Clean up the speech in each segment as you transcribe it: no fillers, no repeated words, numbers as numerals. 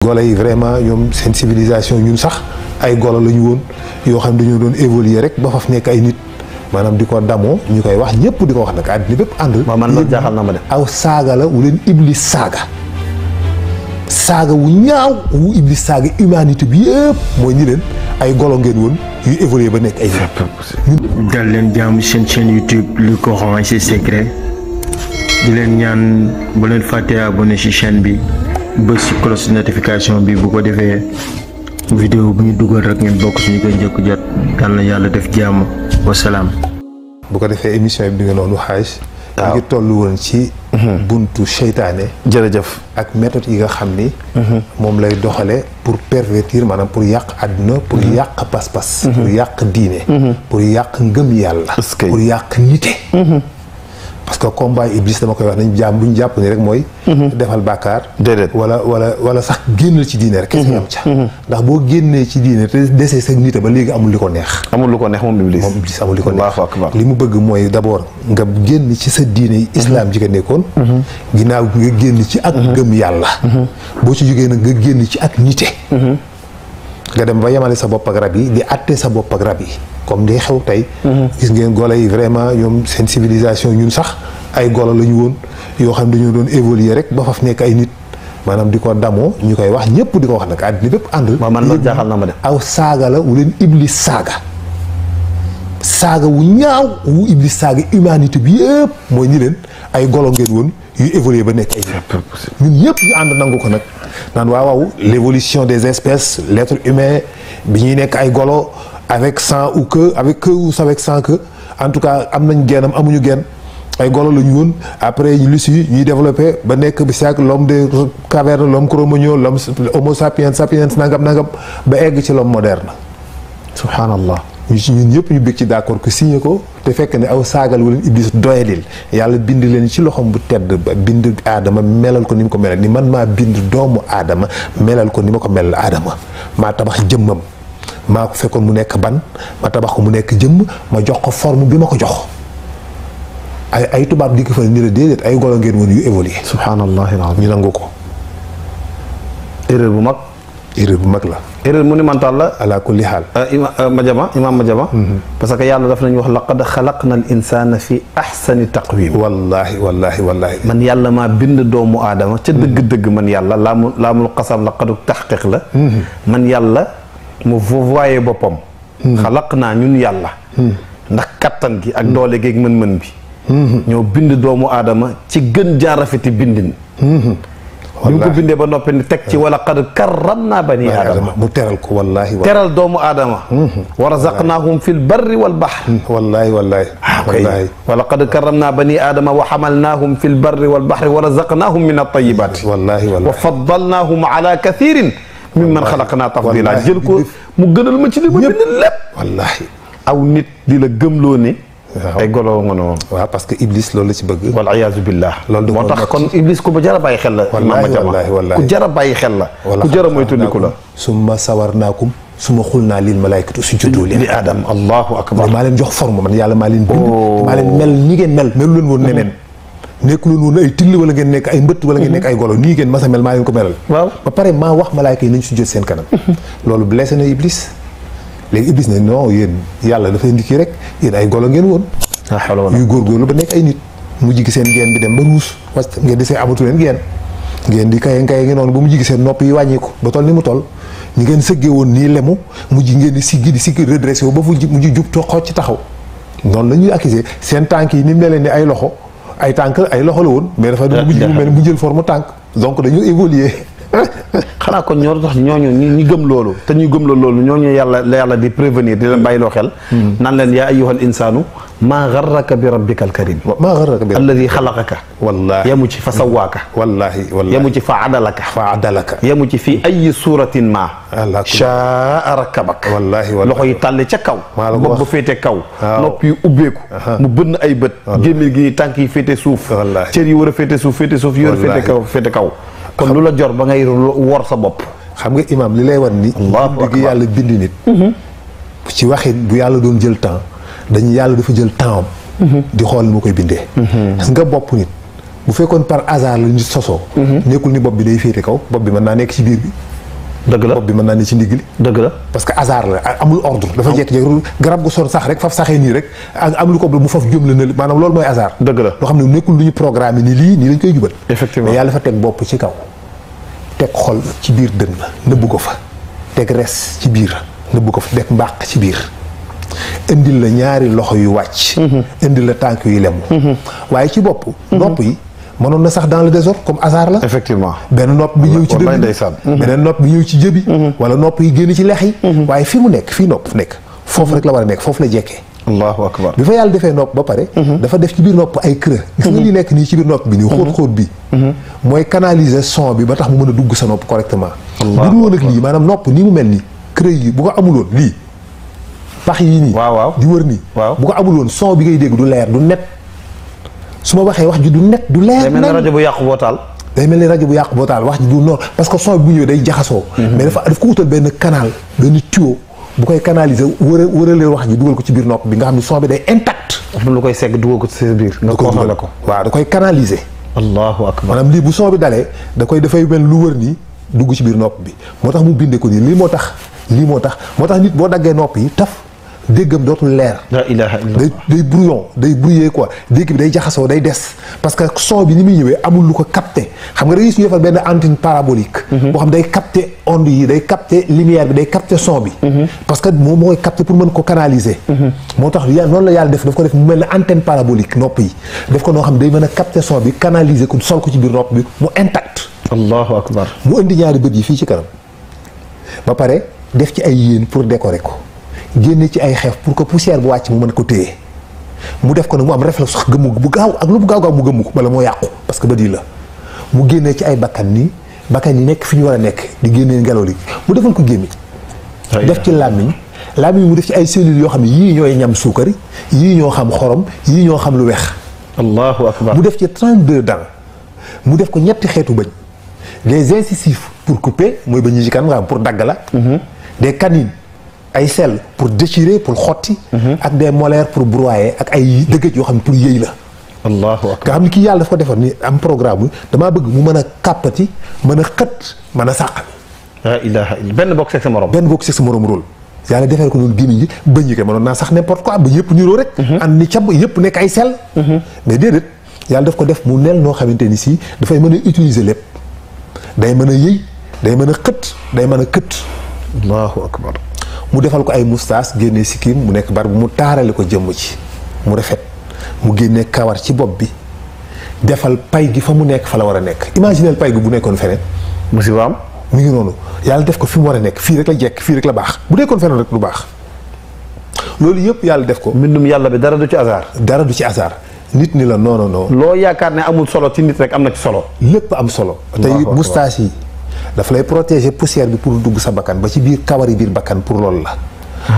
golo yi vraiment ñoom seen civilisation ñun sax ay golo la ñu woon yoo xam dañoo doon évoluer rek ba faf nekk ay nit maanaam di ko damoo ñu koy wax ñëpp di ko wax nag àddina bépp ànd. waaw man loolu jaaxal na ma de. aw saaga la wu leen iblis saaga wu ñaaw wu iblis saaga humanité bi yëpp mooy ñi leen ay golo ngeen woon yu évoluer ba nekk ay nit. dal leen jàmm seen chaîne YouTube Le Coran et ses secrets di leen ñaan bu leen fàttee abonné ci chaîne bi bës ci cloche notification bi bu ko defee vidéo bu ñu dugal rek ngeen bokk suñu koy njëkk jot dal na yàlla def jàmm wasalaam. bu ko defee émission bi di nga noonu xaaj. waaw ngi toll woon ci. buntu seytaane. jërëjëf ak méthode yi nga xam ni. moom lay doxale pour pervertir maanaam pour yàq àdduna. pour yàq pas-pas. pour yàq diine. pour yàq ngëm yàlla. pour yàq nite. parce que combat iblis dama koy wax nañ bu ñu jàpp ni rek mooy. defal bàkkaar. déedéet wala sax génnal ci diine rek. kese nga am ca. ndax boo génnee ci diine te desee sa nite ba léegi amul li ko neex. amul lu ko neex moom iblis. moom iblis amul li ko neex. Allahu akbar. li mu bëgg mooy d'abord nga génn ci sa diine islam ji nga nekkoon. ginnaaw nga génn ci ak gëm yàlla. boo ci jógee nag nga génn ci ak nite. nga dem ba yemale sa bopp ak rab yi di àtte sa bopp ak rab yi comme di xew tey. gis ngeen golo yi vraiment ñoom seen civilisation ñun sax ay golo la ñu woon yoo xam dañoo doon évoluer rek ba faf nekk ay nit maanaam di ko damoo ñu koy wax ñëpp di ko wax nag àddina bépp ànd. waaw man loolu jaaxal na ma de. aw saaga la wu leen iblis saaga wu ñaaw wu iblis saaga humanité bi yëpp mooy ñi leen ay golo ngeen woon yu évoluer ba nekk ay nit ñun ñëpp ñu ànd nangu ko nag naan waaw l'évolution des espèces l'être humain bi ñuy nekk ay golo avec sans ou que avec que ou avec sans que en tout cas am nañ gennam amuñu genn ay golo la ñu woon après ñu luci ñuy développé ba nekk bi siak l'homme des cavernes l'homme cro-magnon l'homme homo sapiens nangam ba egg ci l'homme moderne subhanallah. ñun ñëpp ñu bëgg ci d'accord que signé ko te fekk ne aw saagal wala iblis doyalil yàlla bind leen ci loxoom bu tedd ba bind aadama melal ko ni mu ko melal ni man maa bind doomu aadama melal ko ni ma ko melal aadama maa tabax jëmmam maa ko fekkoon mu nekk ban ma tabax ko mu nekk jëmm ma jox ko forme bi ma ko jox ay tubaab di ko fa ni la déedéet ay golo ngeen woon yu évolué. subhanallah ñu nangu ko. erreur bu mag. erreur bu mag la. erreur monumentale la. ala kulli xaal. imaam Madiama. parce que yàlla daf nañu wax laqad xalaqna al insana fi ahsani taqwim. wallahi. man yàlla maa bind doomu aadama ca dëgg-dëgg man yàlla laamul qasam laqadu taxqiq la. man yàlla mu voyé boppam. xalaq naa ñun yàlla. ndax kattan gi ak doole gi ak mën-mën bi. ñoo bind doomu aadama ci gën jaar rafeti bindin. ñu ngi ko bindee ba noppi ni teg ci wala qad karramna bani aadama mu teral ko wallahi teral doomu aadama wa razaqnahum fil barri wal bahr wallahi wala qad karramna bani aadama wa hamalnahum fil barri wal bahri wa razaqnahum min at-tayyibati wa faddalnahum ala kathirin mimman khalaqna tafdila jël ko mu gënal ma ci li ma bind lépp wallahi aw nit di la gëmloo ne ay golo nga noonu. waaw parce que iblis loolu la ci bëgg. wal iyaazu billah. loolu moo tax kon iblis ku ba jar a bàyyi xel la. wallaahi ku jar a bàyyi xel la. ku jar a moytandiku la. summa sawarnaakum summa xulnaa lil malaa'ikati usjudu li aadama. allahu akbar. maa leen jox forme man yàlla maa leen bind. maa leen mel ni ngeen mel. melu leen woon neneen. nekku leen woon ay till wala ngeen nekk ay mbëtt wala ngeen nekk ay golo nii ngeen masa mel maa leen ko melal. waaw ba pare maa wax malaayka yi nañ sujjóot seen kanam. loolu blessé na iblis. léegi iblis ne non yéen yàlla dafay indi kii rek yéen ay golo ngeen woon. yuy góorgóorlu ba nekk ay nit mu jigi seen geen bi dem ba ruus wàcc ngeen di see amatu leen ngeen di kaye ngi noonu ba mu jigi seen nopp yi wàññeeku ba toll ni mu toll ñu ngeen sëggee woon nii lemu mujj ngeen di siggi redressé wu ba fu mujj jub xocc ci taxaw noonu la ñuy accusé seen tànk yi ni mu leen ni ay loxo ay tànk ay loxo la woon mais dafa mujj mu mel mu jël forme tànk donc dañu évoluer xanaa kon ñoo tax ñooñu ñi gëm loolu te ñu gëm loolu ñooñu yàlla di prévenir di leen bàyyiloo xel naan leen yaa ayyuhal insaanu maa garraka bi rabbika al karim maa garraka bi alladi xalaqaka wallaahi yemu ci fa sawaaka wallaahi yemu ci fa adalaka yemu ci fii ay suratin ma shaa rakabak wallaahi loxo yi tàlli ca kaw bopp ba féete kaw nopp yi ubbeeku mu bënn ay bët gémmiñ gi tànk yi féete suuf cër yi war a féete suuf yi war a féete kaw kon lu la jor ba ngay wor sa bopp. xam nga imaam li lay wan ni. bind gi yàlla bind nit. ci waxin bu yàlla doon jël temps yàlla dafa jël temps am. di xool ni mu koy bindee. gis nga bopp nit bu fekkoon par hasard la nit sosoo. nekkul ni bopp bi day féete kaw bopp bi mën naa nekk ci biir bi. dëgg la bopp bi mën naa ne ci ndigg li. dëgg la parce que hasard la amul ordre. dafa jékki-jékki garab gu son sax rek faf saxee nii rek am lu ko mu faf jëm la ne maanaam loolu mooy hasard. dëgg la loo xam ne nekkul lu ñu programme ni lii nii lañ koy jubal. effectivement mais yàlla dafa teg bopp ci kaw. teg xol ci biir dënn nëbbu ko fa. teg res ci biir nëbbu ko fa teg mbàq ci biir. indil la ñaari loxo yu wàcc. indil la tànk yu lemu. waaye ci bopp. nopp yi mënoon na sax dans le désordre comme hasard la. effectivement benn nopp bi ñëw ci dënn ndeysaan. beneen nopp bi ñëw ci jëbi. wala nopp yi génn ci lex yi. waaye fi mu nekk fii nopp nekk foofu rek la war a nekk foofu la jekkee. allahu akbar. bi fa yàlla defee nopp ba pare. dafa def ci biir nopp ay creux. gis nga li nekk nii ci biir nopp bi nii xóot-xóot bi. mooy canaliser son bi ba tax mu mën a dugg sa nopp correctement. bu dul woon ak lii maanaam nopp nii mu mel nii creux yi bu ko amuloon lii. pax yii nii. waaw di wër nii. waaw bu ko amuloon son bi ngay dégg du leer du net. su ma waxee wax ji du net du leer. day mel ni rajo bu yàqu boo taal. day mel ni rajo bu yàqu boo taal wax ji du noonu parce que son bi bu ñëwee day jaxasoo. mais daf ko wutal benn canal benn tuyau bu koy canaliser wërale wax ji dugal ko ci biir nopp bi nga xam ne son bi day intact. am na lu koy segg dugal ko ci sa biir. nga contrôlé ko waaw da koy canaliser. allahu akbar. maanaam lii bu son bi dalee dafay mel lu wër nii dugg ci biir nopp bi moo tax mu bindee ko nii lii moo tax nit boo daggee nopp yi taf. déggam dootul leer. la ilaha illallah. day brouillon day brouillé quoi dégg bi day jaxasoo day des parce que son bi ni muy ñëwee amul lu ko capté xam nga da ngay gis ñu defal benn antenne parabolique. boo xam day capté onde yi day capté lumière bi day capté son bi. parce que moom moo koy capté pour mën ko canaliser. moo tax noonu la yàlla daf ko def mu mel ne antenne parabolique nopp yi def ko noo xam day mën a capté son bi canaliser ko sol ko ci biir nopp bi mu intact. allahu akbar. mu indi ñaari bët yi fii ci kanam ba pare def ci ay yéen pour décorer ko. génne ci ay xeef pour que poussière bu wàcc mu mën ko téye mu def ko nag mu am réflexe sax gëmmu bu gaaw ak lu bu gaaw mu gëmmu ko bala moo yàqu parce que bët yi la mu génnee ci ay bakkan yi nekk fi ñu war a nekk di génnee ngelaw li mu defal ko gémmiñ def ci làmmiñ mu def ci ay cellules yoo xam ne yii ñooy ñam suukari yii ñoo xam xorom yii ñoo xam lu weex. allahu akbar. mu def ci 32 dents mu def ko ñetti xeetu bëñ les incisifs pour couper mooy bëñ yi ci kanam nga xam pour dagg la. des canines ay selles pour déchirer pour xotti. ak des molaires pour broyer ak ay dëgëj yoo xam ne pour yëy la. allahu akbar. nga xam ne kii yàlla daf ko defar ni am programme bi damaa bëgg mu mën a kàppati mën a xët mën a sàq. la ilaha illa benn bokk seeg sa morom. benn bokk seeg sa morom rôle. yàlla defee ko noonu gémmiñ yi bëñ yi kay mënoon naa sax n'importe quoi ba yëpp niroo rek. ànd ni cab yëpp nekk ay selles. mais déedéet yàlla daf ko def mu nel noo xamante ni si dafay mën a utiliser lépp day mën a yëy day mën a xët day mën a kët. allahu akbar. mu defal ko ay moustache génnee sikkim mu nekk bar bu mu taarale ko jëmm ci mu rafet mu génnee kawar ci bopp bi defal pay gi fa mu nekk fa la war a nekk imagineel pay gi bu nekkoon feneen musiba am mi ngi noonu yàlla def ko fi mu war a nekk fii rek la jekk fii rek la baax bu nekkoon feneen rek du baax loolu yëpp yàlla def ko. mbindum yàlla bi dara du ci hasard. dara du ci hasard nit ni la non. loo yaakaar ne amul solo ci nit rek am na ci solo. lépp am solo. tey moustache yi dafa lay protéger poussière bi pour dugg sa bakkan ba ci biir kawari biir bakkan pour loolu la.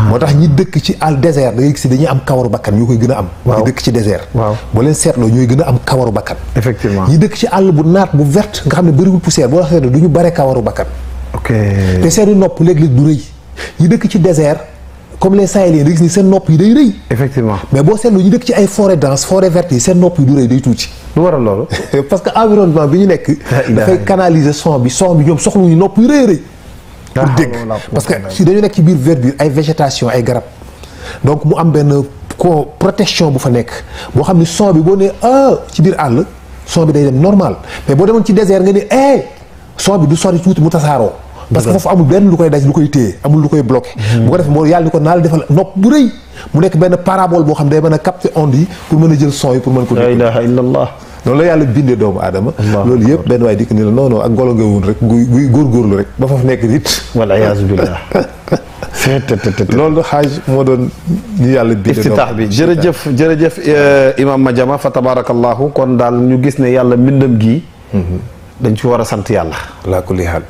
moo tax ñi dëkk ci àll désert da ngay gis dañuy am kawaru bakkan ñoo koy gën a am. ñi dëkk ci désert. boo leen seetloo ñooy gën a am kawaru bakkan. effectivement ñi dëkk ci àll bu naat bu verte nga xam ne bëriwul poussière boo seetloo du ñu bare kawaru bakkan. ok te seeni nopp léeg-léeg du rëy. ñi dëkk ci désert comme les sahéliens da gis ni seen nopp yi day rëy. effectivement mais boo seetloo ñi dëkk ci ay forêt dense forêt verte yi seen nopp yi du rëy day tuuti. lu waral loolu. parce que environnement bi ñu nekk. dafay canaliser son bi ñoom soxluñu nopp yu rëy rëy. pour dégg parce que si dañu nekk ci biir verdure ay végétation ay garab donc mu am benn protection bu fa nekk boo xam ni son bi boo nee ci biir àll son bi day dem normal mais boo demoon ci désert nga ne son bi du sori tuuti mu tasaaroo. parce que foofu amul benn lu koy daj lu koy téye amul lu koy bloqué. bu ko defee moo yàlla ni ko naa la defal nopp bu rëy mu nekk benn parabole boo xam day mën a capter onde yi pour mën a jël son yi pour mën ko. la ilaha illallah. noonu la yàlla bindee doomu aadama. loolu yëpp benn waay dikk ni la non ak ngolo nga woon rek guy góorgóorlu rek ba fa nekk nit. wala yaasu billah. loolu xaaj moo doon ñu yàlla bindee. iftitaax bi jërëjëf Imam Madiama fa tabarakallahu kon daal ñu gis ne yàlla mbindam gii. dañ ci war a sant yàlla. ala kulli haal.